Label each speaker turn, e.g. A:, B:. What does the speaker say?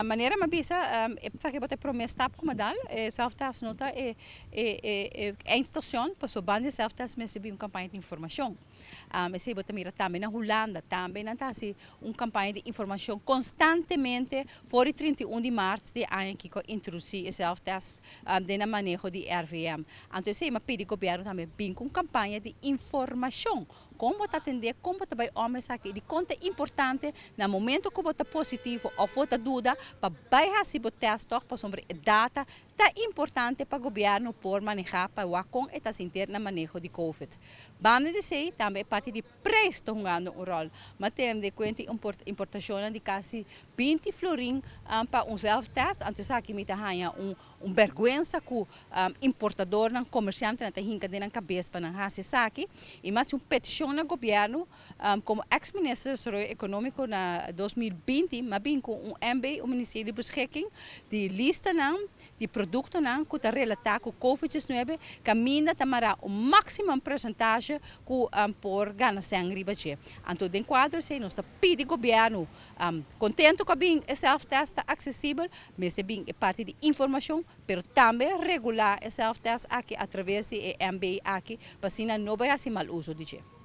A: Manera mi a bisa, esaki bo ta e prome stap ku mi a dal. E self-test no ta e e eindstation, pasobra banda di self-test mester bin un kampaña di informashon. Esei bo ta mira tambe na Hulanda, tambe nan ta hasi un kampaña di informashon konstantemente for di 31 di mart di e aña aki ku a introdusí e self-test den nan maneho di RVM. Anto esei mi a pidi gobièrnu tambe bin ku un kampaña di informashon. Kon bo ta atendé, kon bo ta bai om esaki i dikon ta importante na momento ku bo ta positivo òf bo ta duda pa bai hasi bo tèst tòg pasobra e data ta importante pa gobièrnu por manehá pa wak kon e ta sinter na maneho di covid. Banda di esei tambe e parti di preis ta hungando un ròl. Mi a tende kuenta di importashonnan di kasi 20 florin pa un zelf tèst, anto esaki mi ta haña un Un bèrgwensa ku importadornan, komersiantenan ta hinka den nan kabes pa nan hasi esaki. I mas un petishon na gobièrnu, komo eks minister di desaroyo ekonómiko na 2020 mi a bin ku un MB, un Ministerio di Beschikking, di listanan di produktonan ku ta relatá ku Covid 19 kaminda ta mará un máximum presentahe ku por gana sèn riba dje. Anto den kuadro esei nos ta pidi gobièrnu. Contento cu a bin e self test ta accesibel, mester bin e parti di informacion, pero tambe regula e self test aki a traves di e MB aki pa asina no bay haci mal uso di dje.